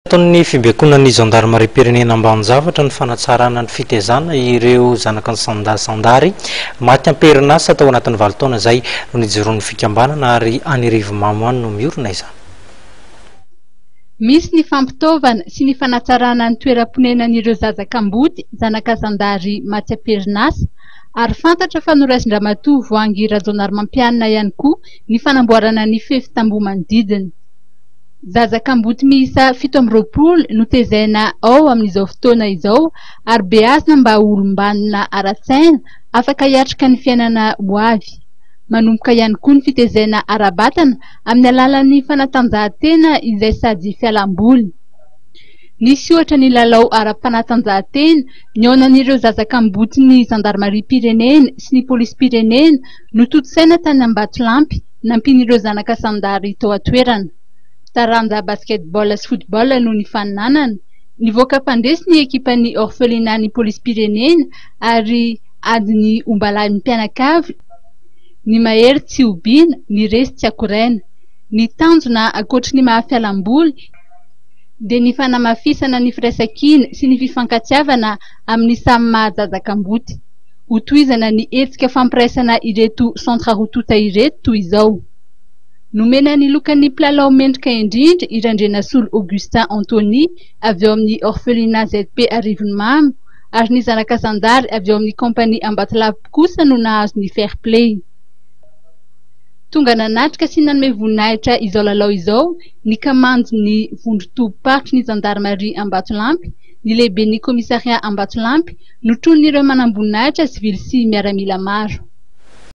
Ataon'ny fibekonan'ny zandarimariam-pirenena ambanin-javatra ny fanatsarana ny fitaizana ireo zanaky ny zandary maty am-perinasa tao anatin'ny valo taona izay no nijoroan'ny fikambanana ary any Rivomamo any no miorina izany. Misy ny fampitaovana sy ny fanatsarana ny toeram-ponenan'ireo zaza kamboty zanaka zandary maty am-perinasa ary fantatra fa noraisin-dRamatoa Voahangy Rajaonarimampianina ihany koa ny fanamboarana ny fefy tamboho manodidina. Zaza kamboty miisa 27 no tezaina ao amin'izao fotoana izao ary beazina mba ho olom-banona ara-tsaina afaka hiatrika ny fiainana ho avy. Manomboka ihany koa ny fitezaina ara-batana amin'ny alalan'ny fanatanjahantena izay sady fialamboly. Nisy ohatra ny lalao ara-panatanjahantena nihaonan'ireo zaza kambotin'ny zandarimariam-pirenena sy ny polisim-pirenena notontosaina tany Ambatolampy nampian'ireo zanaka zandary tao an-toerana. Taranja basketball sy football no nifaninanana. Nivoaka mpandresy ny ekipan'ny orphelinat-n'ny polisim-pirenena ary adin'ny ombalahin'ny mpianakavy ny mahery tsy hobiana, ny resy tsy akoraina. Ny tanjona ankoatry ny maha fialamboly dia ny fanamafisana ny firaisankina sy ny fifankatiavana amin'ny samy maha zaza kamboty. Hotohizana ny hetsika fampiraisana ireto centre roa tonta ireto toy izao. Nomena ny lokan'ny mpilalao mendrika indrindra i Randrianasolo Augustin Anthony avy ao amin'ny Orphelinat ZP Arivonimamo ary ny zanaka zandary avy ao amin'ny Compagnie Ambatolampy kosa no nahazo ny Fair Play. Tonga nanatrika sy nanome voninahitra izao lalao izao ny kamandin'ny vondron-tobim-paritry ny zandarimaria Ambatolampy, ny lehiben'ny commissariat Ambatolampy, notronin'ireo manamboninahitra sivily sy miaramila maro.